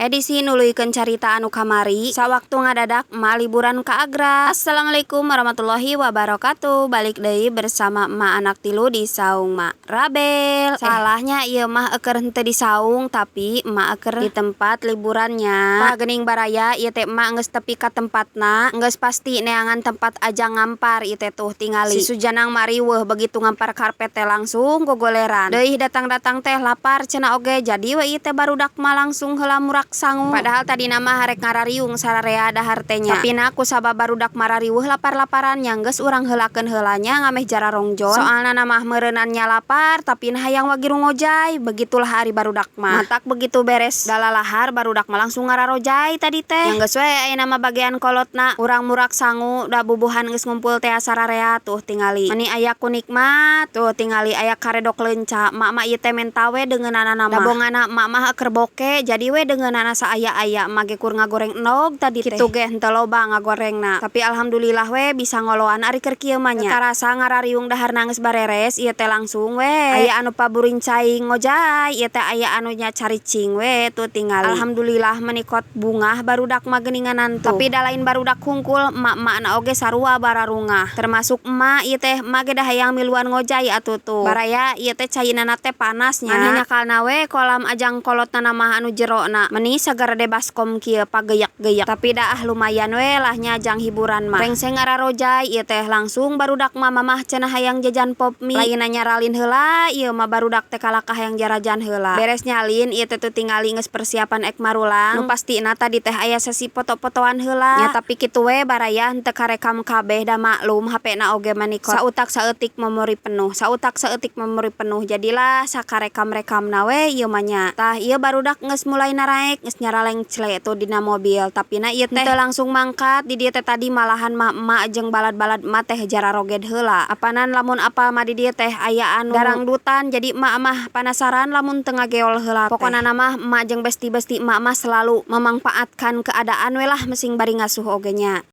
Edisi nuluykeun carita anu kamari sawaktu ngadadak emak liburan ka Agra. Assalamualaikum warahmatullahi wabarakatuh. Balik deui bersama emak anak tilu di saung Mak Rabel. Salahnya ieu mah eukeur henteu di saung, tapi emak eukeur di tempat liburannya. Tah geuning, baraya, ieu teh emak geus tepi ka tempatna, geus pasti neangan tempat ajang ngampar ieu teh. Tuh tingali si Sujanang mariweuh, begitu ngampar karpet teh langsung gogoleran deui. Datang-datang teh lapar cenah oge, jadi we ieu teh barudak mah langsung heula murak sangu. Padahal tadina mah harek ngarariung sararea dahar teh nya, tapi na kusabab barudak marariweuh lapar-laparan nya, geus urang heulakeun heula nya, ngameh jararongjon. Soalna na mah meureunan nya lapar, tapi na hayang wagiru ngojay. Begitulah ari barudak mah. Matak begitu beres dalalahar, barudak mah langsung ngararojay tadi teh. Nya geus we, ayeuna mah bagian kolotna urang murak sangu, da bubuhan geus ngumpul teh sararea. Tuh tingali meni aya ku nikmat, tuh tingali aya karedok leunca. Emak mah ieu teh menta we deungeunana mah, dabongana emak mah keur boke, jadi we deungeunana saaya-aya. Emak ge kur ngagoreng endog tadi teh, kitu ge henteu loba ngagorengna, tapi alhamdulillah we bisa ngoloan ari keur kieu mah nya. Teu karasa ngarariung daharna geus bareres. Ieu teh langsung we aya anu paburincai ngojay, ieu teh aya anu nya caricing we. Tuh tingali, alhamdulillah meni kot bungah barudak mah geuninganan tuh. Tapi da lain barudak hungkul, emak-emakna oge sarua bararungah, termasuk emak ieu teh. Emak ge da hayang miluan ngojay atuh. Tuh baraya, ieu teh cainana teh panas nya, ngan nyakalna we kolam ajang kolotna mah anu jerona, meni sagarede baskom kieu pageyak-geyak. Tapi da ah lumayan we lah nya jang hiburan mah. Rengse ngararojay ieu teh langsung barudak mah, "Mamah," cenah, "hayang jajan Pop Mie." Lainna nyaralin heula ieu mah, barudak teh kalakah hayang jarajan heula. Beres nyalin ieu teh, tuh tingali geus persiapan ek marulang. Nu pastina tadi teh aya sesi foto-fotoan heula nya, tapi kitu we baraya, henteu karekam kabeh, da maklum HP na oge mani sautak saeutik memori penuh, sautak saeutik memori penuh, jadilah sakarekam-rekamna we ieu mah nya. Tah, ieu barudak geus mulai naraek, geus nyaralengcle tuh dina mobil, tapi na ieu teh teu langsung mangkat di dieu teh. Tadi malahan mah emak jeung balad-balad emak teh jararoged heula. Apanan lamun apal mah di dieu teh aya anu darangdutan, jadi emak mah panasaran lamun teu ngageol heula teh. Pokona mah emak jeung besti-besti emak mah selalu memangpaatkan keadaan we lah, mesing bari ngasuh oge nya.